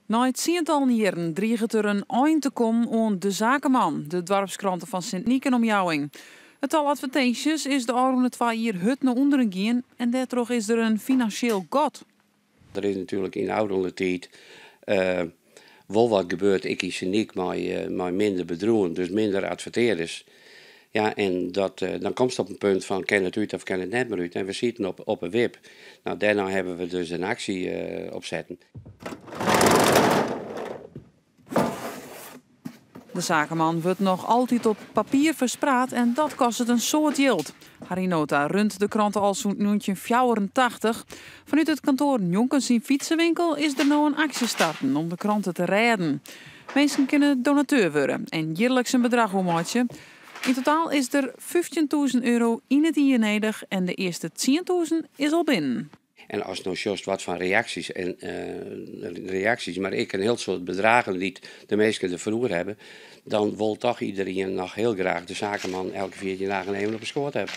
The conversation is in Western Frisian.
Nei tsientallen jierren driget der in ein te kommen oan De Zakenman, de doarpskrante fan Sint Nyk en omjouwing. It tal advertinsjes is de ôfrûne twa jier hurd nei ûnderen gien en dêrtroch is der in finansjeel gat. Der is natuerlik yn de ôfrûne tiid wol wat gebeurd, ek yn Sint Nyk mei minder bedriuwen, dus minder advertearders. Ja, en dat, dan komst op in punt fan kin it út of kin it net mear út. En we sieten op 'e wip. No, dêrnei hawwe we dus in aksje opsetten. De Zakenman wurdt noch altyd op papier ferspraat en dat kostet in soad jild. Harry Nota runt de krante al sûnt 1984. Fanút it kantoar njonken syn fytsewinkel is der no in aksje starten om de krante te rêden. Minsken kinne donateur wurde en jierliks in bedrach oermeitsje. Yn totaal is der €15.000 yn it jier nedich en de earste 10.000 is al binnen. En ast no sjochst wat fan reaksjes en reaksjes, mar ek in hiel soad bedragen dy't de minsken derfoar oer hawwe, dan wol toch iderien noch hiel graach De Zakenman elke 14 dagen even op 'e skoat hawwe.